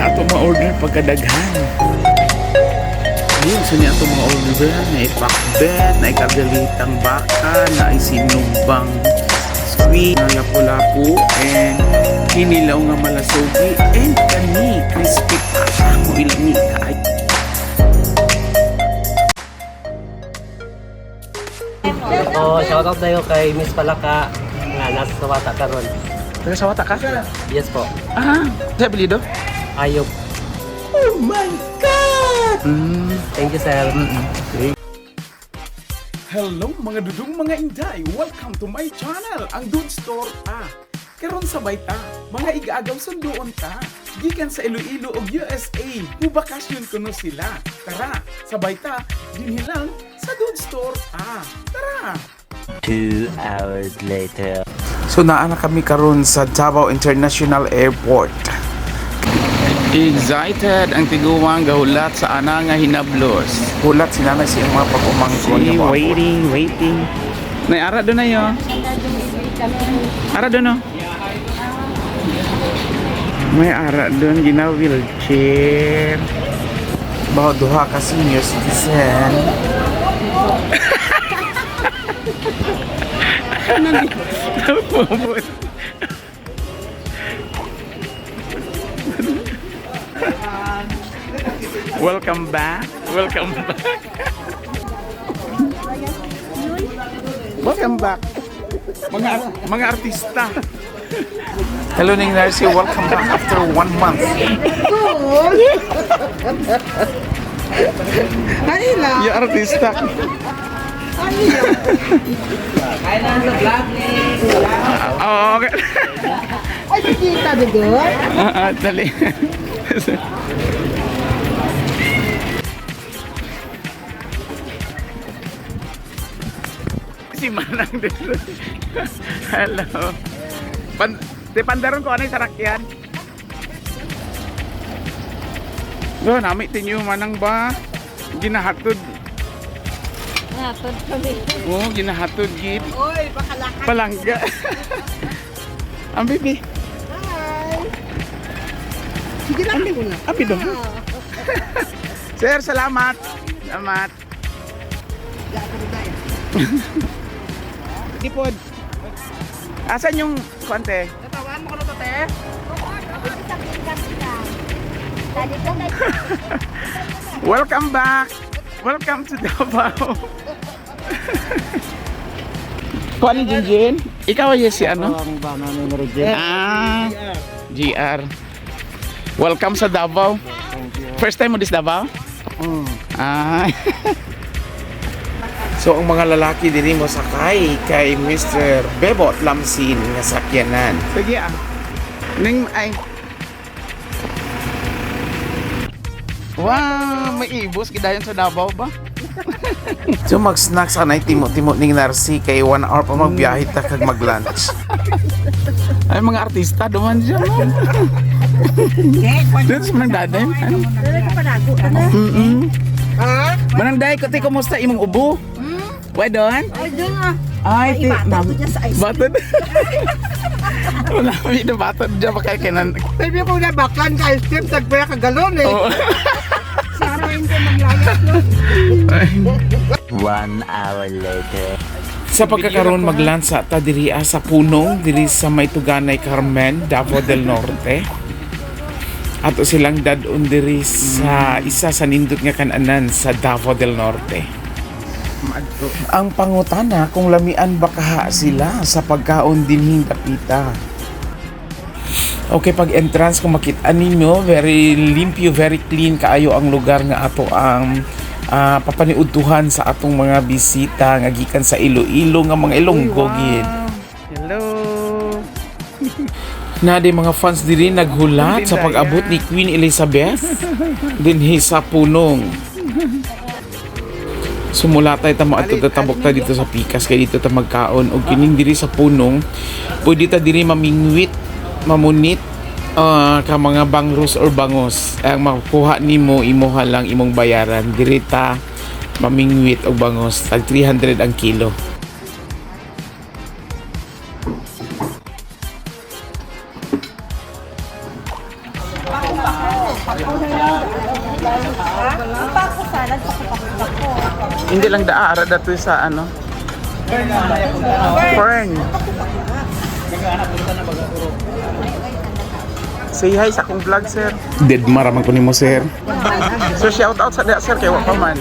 Sa ato mga order pagkadaghan. Ayun, so niya ato mga order na ipakbet, na ikagalitang baka, na isinubang squid, na lapu-lapu, and kinilaw nga malasugi, and kani crispy pata mo ilami kaay. Oh, shoutout tayo kay Miss Palaka nga nasa Sawata karon. Taga Sawata ka? Yes po. Ah, sa apelyido? Ayop. Thank you, sir. Hello mga dudong mga inday! Welcome to my channel, ang Dude Store Ta. Karon sabay ta, mga igaagaw sunduon ta. Gikan sa Iloilo ug USA, mubakasyon kuno sila. Tara, sabay ta, dinhi lang sa Dude Store Ta. Tara! 2 hours later. So naa na kami karon sa Davao International Airport. Excited ang tiguang gahulat sa ana nga hinablos. Hulat si nanay sa iyang mga pag-umangkon See, nga moabot. waiting, waiting. Nay ara do na yo. Ara do no. May ara doon gina wheelchair. Baho duha ka senior citizen. Welcome back. Welcome back. Welcome back. Mga artista. Hello Ning Narcy, welcome back after one month. Ay lang. Yung artista. Kaya na sa vlog ni. Oh, okay. Ay, si Tita Dudoy. Ah, ah, dali. Si Manang dito. Hello. Pan di pandaron ko ano yung sarakyan? Do, nami tinyo Manang ba? Ginahatod. Hatod kami. Oh, ginahatod gid. Oy, baka lakad. Palangga. Ang bibi. Hi. Sige lang ko na. Abi do. Sir, salamat. Salamat. Di pod. Asan yung konte? Tatawaan mo ko na to, te. Welcome back. Welcome to Davao. Kuha ni Jinjin? Ikaw ay si ano? Ang ba namin Roger. Ah, GR. Welcome sa Davao. First time mo dis Davao? Mm. Ah. So ang mga lalaki diri mo sakay kay Mr. Bebot Lamsin nga sakyanan. Sige ah. Ning ay. Wow, may ibos gidayon sa Davao ba? So mag-snacks anay timo-timo ning Narcy kay 1 hour pa magbiyahe ta kag mag-lunch. Ay mga artista duman siya mo. Dito sa manang daday. Ano? Mm. Ha? Manang day, kuti kumusta imong ubo? Why doon? Ay, doon ah. Ay, ti, Ibato ko dyan sa ice cream. Batod. Wala kami na batod dyan pa kay kinan. Sabi ko na baklan ka ice cream, tagpaya ka galon eh. Oo. Sana hindi maglayas, no? 1 hour later. Sa pagkakaroon maglansa ta diri ah, sa punong diri sa may Tuganay Carmen, Davao del Norte. Ato silang dadon diri sa isa sa nindot nga kananan sa Davao del Norte. Ang pangutana kung lamian ba kaha sila sa pagkaon dinhing dapita. Okay, pag entrance kung makita ninyo, very limpyo, very clean kaayo ang lugar nga ato ang papaniudtuhan sa atong mga bisita nga gikan sa Iloilo nga mga Ilonggo gid. Hello. Na di mga fans diri naghulat sa pag-abot ni Queen Elizabeth dinhi sa punong. Sumula tayo ta moadto ta tabok ta dito sa Pikas kay dito ta magkaon og kining diri sa punong pwede ta diri mamingwit mamunit ka mga bangros or bangos ang makuha nimo imuha lang imong bayaran diri ta mamingwit og bangos tag 300 ang kilo. Hindi lang daa, ara dato sa ano. Fern. Say hi sa akong vlog, sir. Dead maraman ko nimo, sir. So shout out sa diha, sir, kay wa pa man.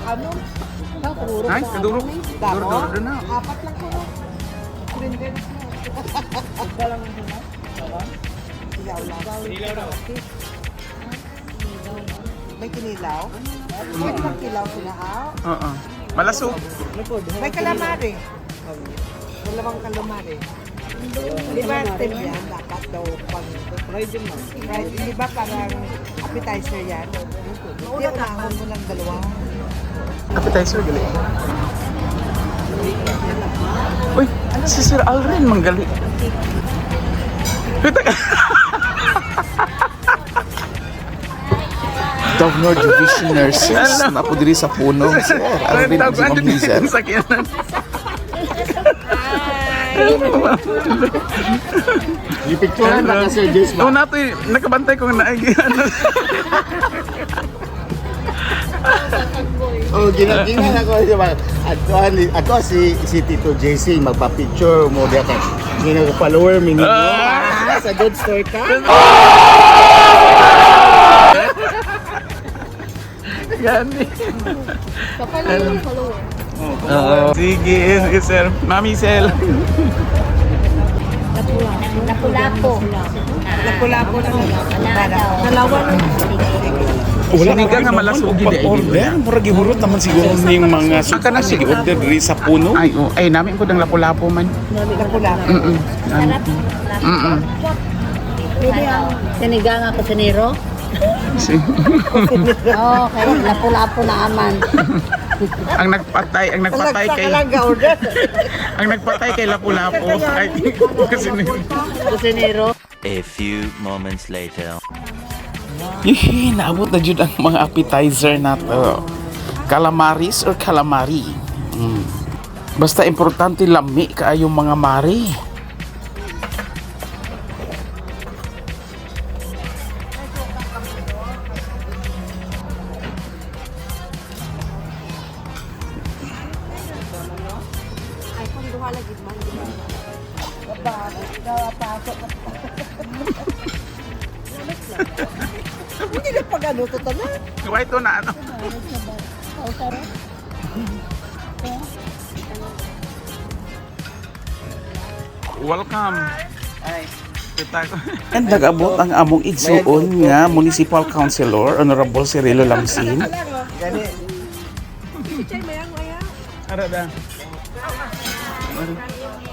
Ano? Ay, kaduro. Duro, duro, duro na. Apat lang ko. Blender. Ilaw lang. May kinilaw? May kilaw sila ah. Oo. Malasog. May calamari. Dalawang calamari. Di ba steam yan? Dapat daw pang... Fried din. Di ba parang appetizer yan? Hindi, unahon mo ng dalawa. Appetizer gali. Uy, si Sir Alren manggali. Uy, taka. Governor Division Nurses na po diri sa punong, sir. Alvin ug si Ma'am Hazel. Sakyanan. Gipicturean na kasi Jace. Oo na to, nakabantay ko na ano. Oh, ginagingan ako siya ba. Ato si Tito JC magpa-picture mo diya kay gina follower mi nimo. Ah, sa good story ka. Gani. Kapal yung follower. Oo. Sige, sige sir. Mami Sel. Lapu-lapu. Lapu-lapu na. Dalawa na. Wala Sinigang nga malasog gid ay, order. Murag gihurot naman siguro ning mga Aka na sukan gi-order diri sa punong. Ay, oh, ay namin ko dang lapu-lapu man. Lapu-lapu. Sarap. Pwede ang sinigang ako siniro. Oo, kaya lapu-lapu na aman. Ang nagpatay Talagsa kay ka lang ga-order. ang nagpatay kay lapu-lapu. Ay, kasi Kusinero. A few moments later. Hihi, naabot na jud ang mga appetizer nato. Calamaris or calamari. Basta importante lami kaayo mga mari. Ay, kung duha lagi man. Hindi na pag ano to tanan. Why to na ano? Welcome. Ay. Kita ko. And nag-abot ang among igsuon nga Municipal Councilor Honorable Cirilo Lamsin. Gani. Ara da.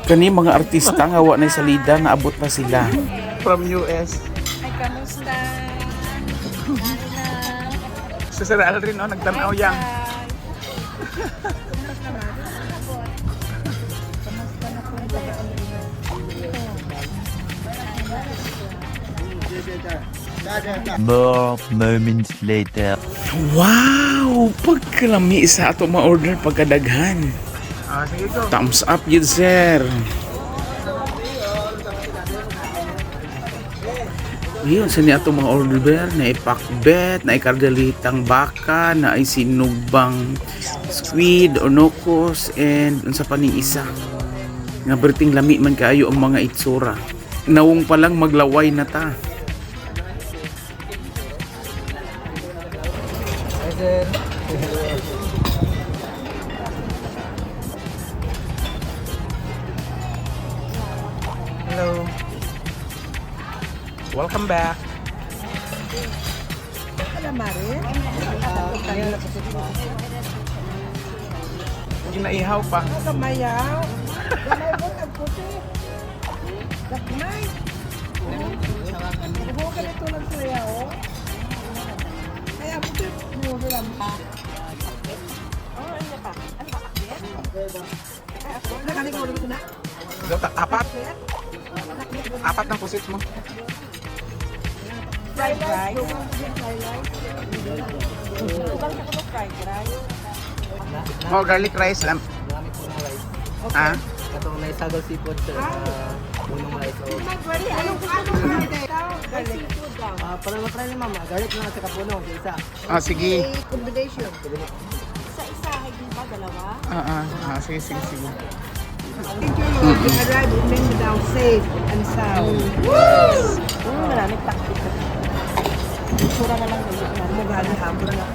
Kani mga artista nga wa nay salida naabot na sila. From US. Ay, kamusta? Si Sir Alrin, oh, nagtanaw yang. More moments later. Wow! Pagkalami sa ato ma-order pagkadaghan. Ah, sige go. Thumbs up yun, sir. Yun, sa niya ato mga order na ipakbet, na ikardalitang baka, na ay sinubang squid, onokos, and unsa pa ning isa. Nga berting lami man kaayo ang mga itsura. Nawong pa lang maglaway na ta. Hello. Welcome back. Calamari. Ginaihaw pa. Kamayaw. Gamay mo, tagputi. Gagmay. Buo ka nito lang sila, oh. Kaya puti, muro lang. Nakalig mo na. Apat. Apat ng pusit mo. Fried rice. Oh, garlic rice lang. Marami po ng rice. Ah? Katong naisagaw seafood, sir. Punong rice. O. Anong gusto mo garlic? Ah, para matry ni mama, garlic lang at saka punong, sa isa. Oh, sige. Combination. Sa isa, hindi ba dalawa? Ah, ah, ah, sige, sige, sige. Thank you, Lord. You arrived in Mindanao safe and sound. Marami taktik. Sura na lang ulit na. Mugana hapon na.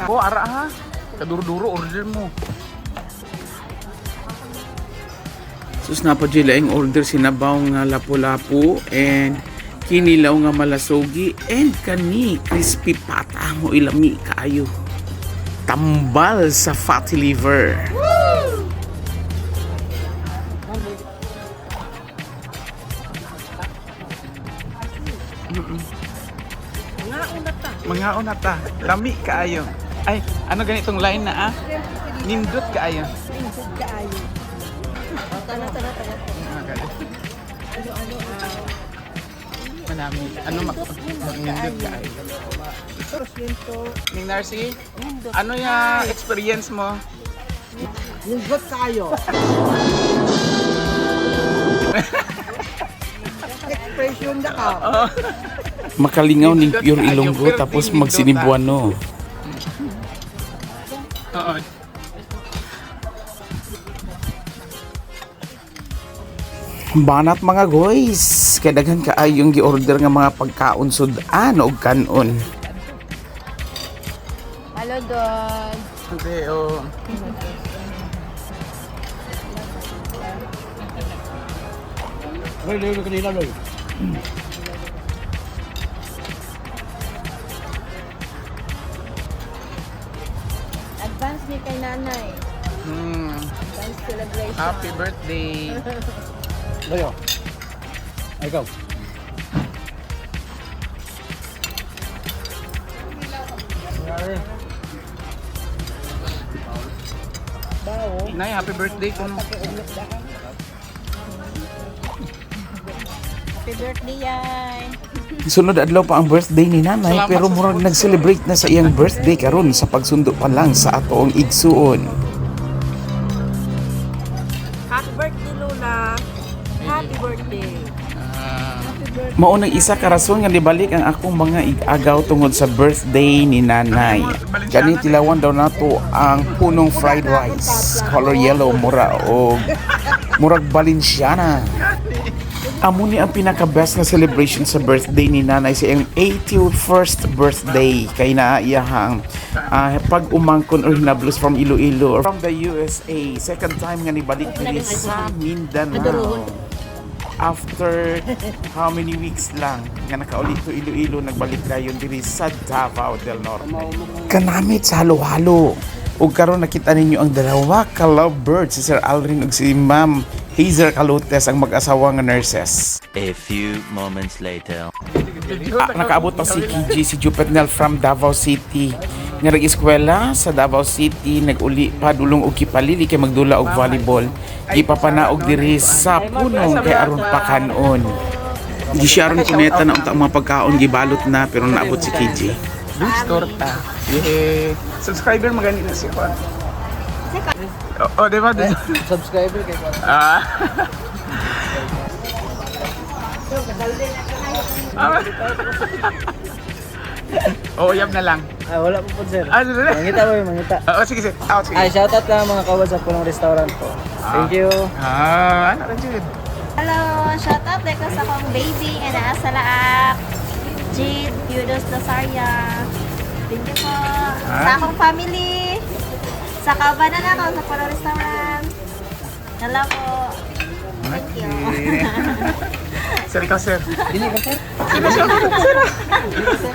Oh, ara ha. Kaduro-duro order mo. Sus na pa jila ang order sinabaw nga lapu-lapu and kinilaw nga malasugi and kani crispy pata mo ilami kaayo. Tambal sa fatty liver. Mga una ta. Lami kaayo. Ay, ano ganitong line na ah? Nindot kaayo. Nindot kaayo. Tara, tara, tara. Ano, Manami. Ano nindot kaayo. Ning Narcy, ano yung experience mo? Nindot kaayo. Expression na ka. Makalingaw ning pure Ilonggo tapos magsinibuano. Oo. Banat mga guys, kay daghan kaayong gi-order nga mga pagkaon sud-an og kanon. Hello, Don. Okay, oh. Advance ni kay nanay. Advance celebration. Happy birthday. Bayo. Ay, ikaw. Nay, happy birthday kung Happy birthday, yay. Sunod adlaw pa ang birthday ni nanay Salamat pero sa murag sponsor. nag-celebrate na sa iyang birthday karon sa pagsundo pa lang sa atoong igsuon. Happy birthday, Lola. Happy birthday. Mao nang isa ka rason nga nibalik ang akong mga igagaw tungod sa birthday ni nanay. Kani tilawan daw nato ang punong fried rice, color yellow mura og murag Balenciana. Amo ni ang pinaka best nga celebration sa birthday ni nanay sa iyang 81st birthday kay naa iyahang pag-umangkon or hinablos from Iloilo or from the USA. Second time nga nibalik diri sa Mindanao after how many weeks lang nga nakauli to Iloilo, nagbalik dayon diri sa Davao del Norte. Kanamit sa halo-halo. Ug karon nakita ninyo ang dalawa ka lovebird, si Sir Alrin ug si Ma'am Hazer Calotes, ang mag-asawa nga nurses. A few moments later. Ah, nakaabot pa si KJ, si Jupetnel from Davao City. Nga nag-eskwela sa Davao City, nag-uli pa dulong og Kipalili kay magdula og volleyball. Gipapanaog diri sa punong kay aron pakanon. Di siya aron kuneta na unta ang mga pagkaon gibalot na pero naabot si KJ. Luis Torta. Yeah. Subscriber magani na si Juan. Oh, oh, di ba? Subscriber kay Juan. Ah. Ah. Oh, yab na lang. Ah, wala po po, sir. Ah, sige. Mangita po, mangita. Oo, sige, sige. Ah, sige. Ay, shoutout lang mga kawad sa punong restaurant po. Thank you. Ah, ano rin? Hello, shout out ko sa akong baby nga naa sa laak. Jade Yudos Nasaria. Thank you po. Sa akong family. Sa kabanan ako sa Polo Restaurant. Hello po. Thank you. Sir, ikaw, sir. Dili ka, sir. Sino siya? Sir.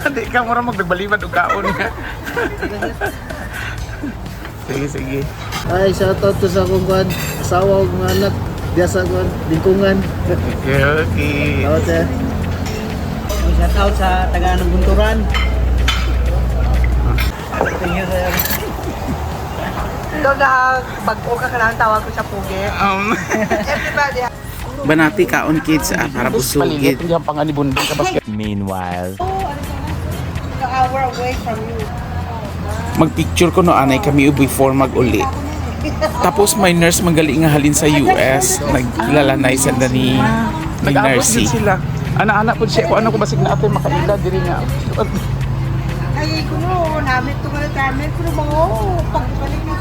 Hindi ka mura magdagbalibad og kaon. Sige, sige. Ay, shoutout to sa akong kuan, asawa ug mga anak diya sa kuan, lingkungan. Okay, okay. Salamat, sir. Shoutout sa taga ng Bunturan. Thank you, sir. Ito na, bago ka kailangan tawag ko sa pugi. Everybody. Banati kaon, kids, ah, para busugid. Hindi ang panganibundin ka basket. Meanwhile. The hour away from you. Magpicture ko no anay kami before mag-uli. Tapos may nurse magaling nga halin sa US. Nagkilala na isa na ni Nag-abot Nurse. jud sila. Ana-ana po siya. Kung ano ko basig na ate makaila diri nga. Ay, kuno, namin ito nga namin, pero mga, oh, pagbalik na,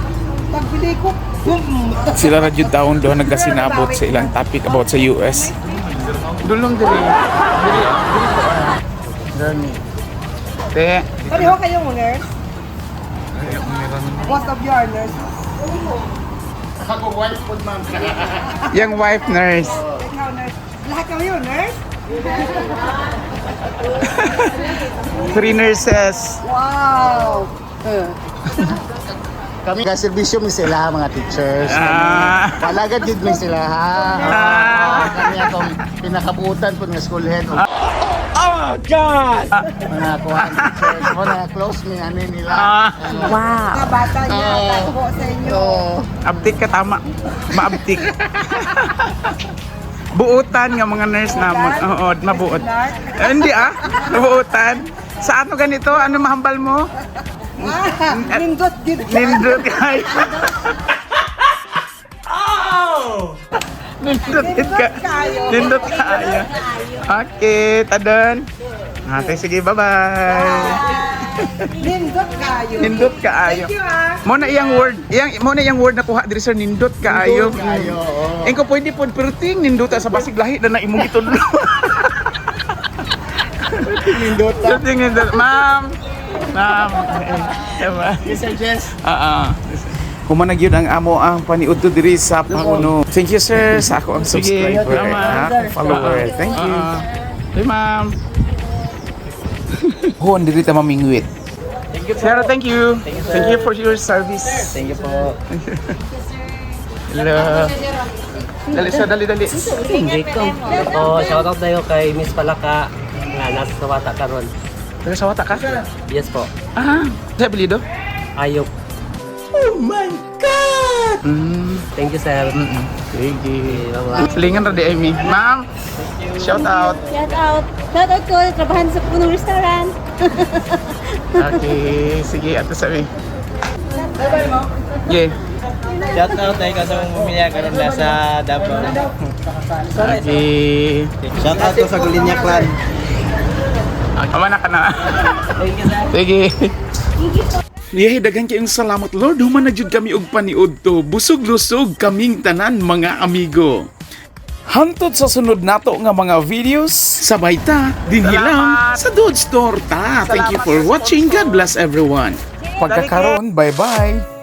pagbili ko, boom! Sila ra jud taon doon nagkasinabot sa ilang topic about sa US. Dulong diri. Diri diri po ah. Gani. Te, Pareho kayong nurse? Most of you are nurses. Ako wife po, ma'am. yang wife nurse. Ikaw nurse. Lahat kayo nurse? Three nurses. Wow! Kami ka-servisyo mi sila mga teachers. Ah. Palagad gid mi sila ha. Ah. Kami akong pinakabutan po nga school head. Oh God. Mga kuhan teachers. Mo na close mi ani nila. Ah. Mga bata niya, takbo sa inyo. Oo. Abtik ka tama. Maabtik. Buutan nga mga nurse namon. Oo, mabuot. Eh, hindi ah. Mabuutan. Sa ano ganito? Ano mahambal mo? Ah, nindot gid. Nindot kayo. Oh! Nindot gid ka. Nindot kayo. Nindot kayo. Okay, tadon. Okay, sige, bye-bye. Nindot kayo. Nindot kaayo. Thank you ah. Mo na iyang word, iyang mo na iyang word nakuha diri sir, nindot kaayo. Nindot kaayo, oo. Engko pwede pod pero ting ninduta sa basig lahi na na imong gitudlo. Nindot. Ting nindot, ma'am. Ma'am. Diba? Sir Jess. Oo. Humanag yun ang amo ang paniudto diri sa Panguno. Thank you, sir, sa ako ang Sige, subscriber, salamat. ha, akong follower. Thank you. Oo. Hey, ma'am. Huon diri ta mamingwit. Thank you po. Sir, thank you. Thank you, sir. Thank you for your service. Thank you po. Hello. Dali sir, dali dali. Thank you po. Shout out tayo kay Miss Palaka nga nasa Sawata karon. Taga Sawata ka? Yes po. Ah, sa apelyido? Ayop. Thank you, sir. Sige. Okay, bye-bye. Silingan ra di Amy. Ma'am, shout out. Shout out. Shout out ko, trabahan sa Punong Restaurant. Okay, sige, ato sabi. Yeah. Shout out tayo kasi pumilya karon nasa Davao. Okay. Shout out ko sa Gulinya Clan. Ama na ka na. Thank you, sir. Sige. Yay, daghan kayong salamat Lord. Human na jud kami og paniudto. Busog-lusog kaming tanan mga amigo. Hantod sa sunod nato nga mga videos, sabay ta dinhi lang Salamat. sa Dudes Torta. Thank you Salamat for sa watching. sponsor. God bless everyone. Pagkakaroon, bye-bye.